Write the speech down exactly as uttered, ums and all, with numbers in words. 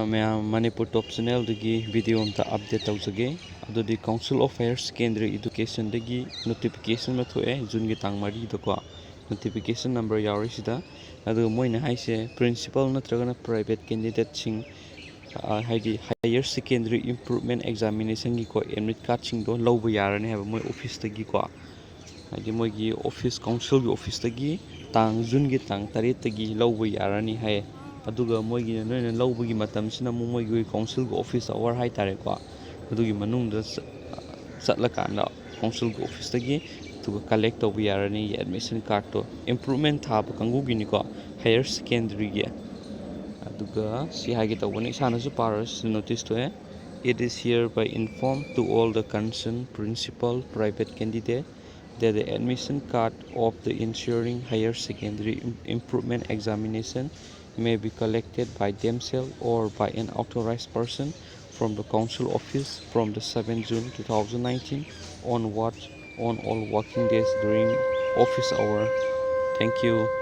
ꯃꯌꯥꯝ, ꯃꯅꯤꯄꯨꯔ ꯇꯣꯞ ꯆꯦꯅꯦꯜꯗꯒꯤ ꯚꯤꯗꯤꯑꯣ ꯑꯝꯇ ꯑꯞꯗꯦꯠ ꯇꯧꯖꯒꯦ꯫ ꯑꯗꯨꯗꯤ Council of Higher Secondary Educationꯗꯒꯤ ꯅꯣꯇꯤꯐꯤꯀꯦꯁꯟ ꯑꯃ ꯊꯣꯛꯑꯦ ꯖꯨꯟꯒꯤ ꯇꯥꯡ ꯃꯔꯤꯗꯀꯣ꯫ Notification number ꯌꯥꯎꯔꯤꯁꯤꯗ꯫ ꯑꯗꯨꯒ ꯃꯣꯏꯅ ꯍꯥꯏꯁꯦ ꯄ꯭ꯔꯤꯟꯁꯤꯄꯥꯜ ꯅꯠꯇ꯭ꯔꯒꯅ ꯄ꯭ꯔꯥꯏꯚꯦꯠ ꯀꯦꯟꯗꯤꯗꯦꯠꯁꯤꯡ, ꯍꯥꯏꯗꯤ ꯍꯥꯏꯌꯔ ꯁꯦꯀꯦꯟꯗꯔꯤ ꯏꯝꯄ꯭ꯔꯨꯞꯃꯦꯟ ꯑꯦꯛꯖꯥꯃꯤꯅꯦꯁꯟꯒꯤꯀꯣ ꯑꯦꯗꯃꯤꯠ ꯀꯥꯔꯠꯁꯤꯡꯗꯣ ꯂꯧꯕ ꯌꯥꯔꯅꯤ ꯍꯥꯏꯕ ꯃꯣꯏ ꯑꯣꯐꯤꯁꯇꯒꯤꯀꯣ꯫ ꯍꯥꯏꯗꯤ ꯃꯣꯏꯒꯤ ꯑꯣꯐꯤꯁ, ꯀꯥꯎꯟꯁꯤꯜꯒꯤ ꯑꯣꯐꯤꯁꯇꯒꯤ ꯇꯥꯡ, ꯖꯨꯟꯒꯤ ꯇꯥꯡ ꯇꯔꯦꯠꯇꯒꯤ ꯂꯧꯕ ꯌꯥꯔꯅꯤ ꯍꯥꯏꯌꯦ꯫ ꯑꯗꯨꯒ ꯃꯣꯏꯒꯤ ꯅꯣꯏꯅ ꯂꯧꯕꯒꯤ ꯃꯇꯝꯁꯤꯅ ꯑꯃꯨꯛ ꯃꯣꯏꯒꯤ ꯀꯥꯎꯟꯁꯤꯜꯒꯤ ꯑꯣꯐꯤꯁ ꯑꯋꯥꯔ ꯍꯥꯏꯇꯥꯔꯦꯀꯣ, ꯑꯗꯨꯒꯤ ꯃꯅꯨꯡꯗ ꯆꯠ-, ꯆꯠꯂꯀꯥꯟꯗ ꯀꯥꯎꯟꯁꯤꯜꯒꯤ ꯑꯣꯐꯤꯁꯇꯒꯤ ꯑꯗꯨꯒ ꯀꯂꯦꯛ ꯇꯧꯕ ꯌꯥꯔꯅꯤ ꯑꯦꯗꯃꯤꯁꯟ ꯀꯥꯔꯠꯇꯣ꯫ ꯏꯝꯄ꯭ꯔꯨꯞꯃꯦꯟ ꯊꯥꯕ ꯀꯥꯡꯕꯨꯒꯤꯅꯤꯀꯣ, ꯍꯥꯌꯔ ꯁꯦꯀꯦꯟꯗꯔꯤꯒꯤ꯫ ꯑꯗꯨꯒ ꯁꯤ ꯍꯥꯏꯒꯦ ꯇꯧꯕꯅꯤ, ꯏꯁꯥꯅꯁꯨ Parsi ꯅꯣꯇꯤꯁꯇꯣ꯫ It is hereby informed to all the concerned principal private candidate that the admission card of the ensuing higher secondary im-, improvement examination may be collected by themselves or by an authorized person from the council office from the seventh June two thousand nineteen onwards on all working days during office hour. Thank you.